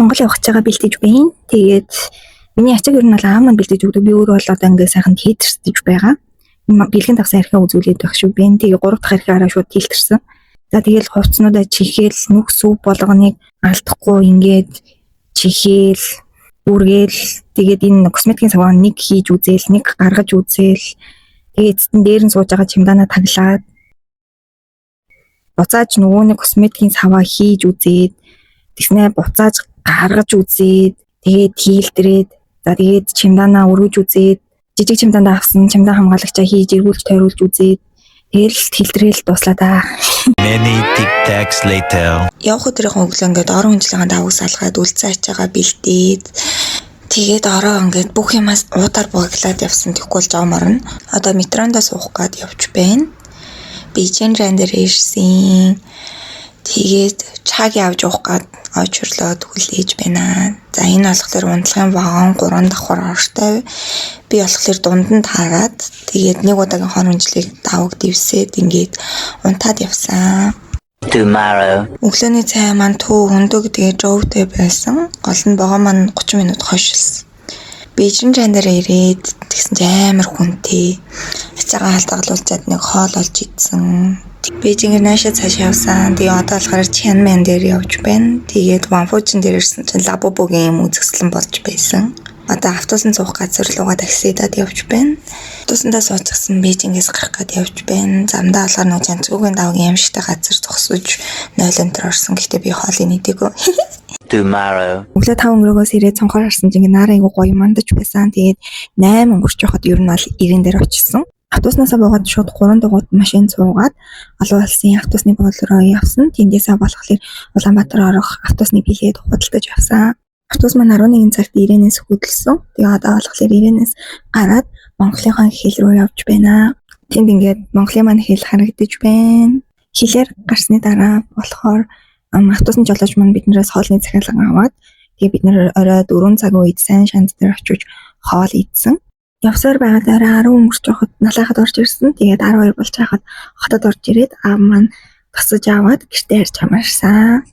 Монгол явах ачаагаа бэлдэж байна. Тэгээд миний ачааг ер нь бол аав маань бэлдэж өгдөг. Би өөрөө бол одоо ингээд сайхан фильтртэж байгаа. Бэлгэн тавсан архиа үзүүлээд байх шиг байна. Тэгээ гурав дахь архиараа шууд фильтрсэн. За, тэгэл хувцснуудаа чихээл, нүх сүв болгоныг алдахгүй ингээд чихээл, бүргээл, тэгээд энэ косметикийн саваа нэг хийж үзээл, нэг гаргаж үзээл, тэгээд эцэст нь дээр нь сууж байгаа чемоданаа таглаад, буцааж нөгөө нэг косметикийн саваа хийж үзээд, тэгснэ буцааж гаргаж үзээд, тэгээд фильтрээд, за, тэгээд чемоданаа өргөж үзээд, жижиг чемодандаа авсан чемодан хамгаалагчаа хийж эргүүлж тойруулж үзээд, тэгэл фильтрээл дууслаа да. Many tic tacs later. Явах өдрийнхөө өглөө ингээд орон хүнжлэгийн давг салгаад, үлдсэн ачаагаа бэлдээд, тэгээд ороо ингээд бүх юмас уутаар бугаглаад явсан. Тэгэхгүй бол жом орно. Одоо метрондоо суух гад явж байна. Бээжин дээр ирсэн. Тэгээд чаг явж уух гад очрлоод хүлээж байна. За, энэ болохоор унтлагын вагон, 3 давхар ортой. Би болохоор дунд нь таарад, тэгээд нэг удаагийн хон хүнжлийг давг дэвсээд ингээд унтаад явсан. Tomorrow. Өглөөний цай маань төв өндөг, тэгээ жовтой байсан. Гол нь вагон маань 30 минут хойшилсан. Бээжин дээр ирээд тэгсэн чинь амар хүнтэй. Ачаагаа халдаглуулчаад нэг хоол олж идсэн. Бээжингээр наашаа цааш явсан. Тэгээ одоо болохоор Чянмэн дээр явж байна. Тэгээд Ванфужин дээр ирсэн чинь Лабубугийн юм үзэсгэлэн болж байсан. Одоо автобусан суух газар руугаа таксидад явж байна. Автобусандаа суучихсан, Бээжингээс гарах гээд явж байна. Замдаа болохоор нөгөө Жанцгүйгийн давгийн аимшигтай газар зогсож 0 өнтер орсон. Гэхдээ би хоолыг идээгүй. Tomorrow. Өглөө 5 өнгөрөөгөөс ирээд цонхоор харсан чинь ингээ нар айгу гоё мандаж байсан. Тэгээд 8 өнгөрч байхад ер нь бол 90 дээр очсон. Автобуснасаа буугаад шууд 3 дугуйд машин суугаад олон улсын автобусны буудлын руу явсан. Тэндээсээ болохоор Улаанбаатар орох автобусны билет худалдаж авсан. Автобус маань 11 цагт Ирээнээс хөдөлсөн. Тэгээ одоо болохоор Ирээнээс гараад Монголынхаа хил рүү явж байна. Тэнд ингээд Монголын маань хил харагдаж байна. Хилээр гарсны дараа болохоор автобусны жолооч маань биднээс хоолны захиалга аваад, тэгээ бид нэр орой 4 цаг үед сайн шанд дээр очиж хоол идсэн. Явсаар байгаад орой 10 өнгөрч байхад налайхад орж ирсэн. Тэгээд 12 болж байхад хотод орж ирээд аав маань тосож аваад гэртээ харж хамаарсан.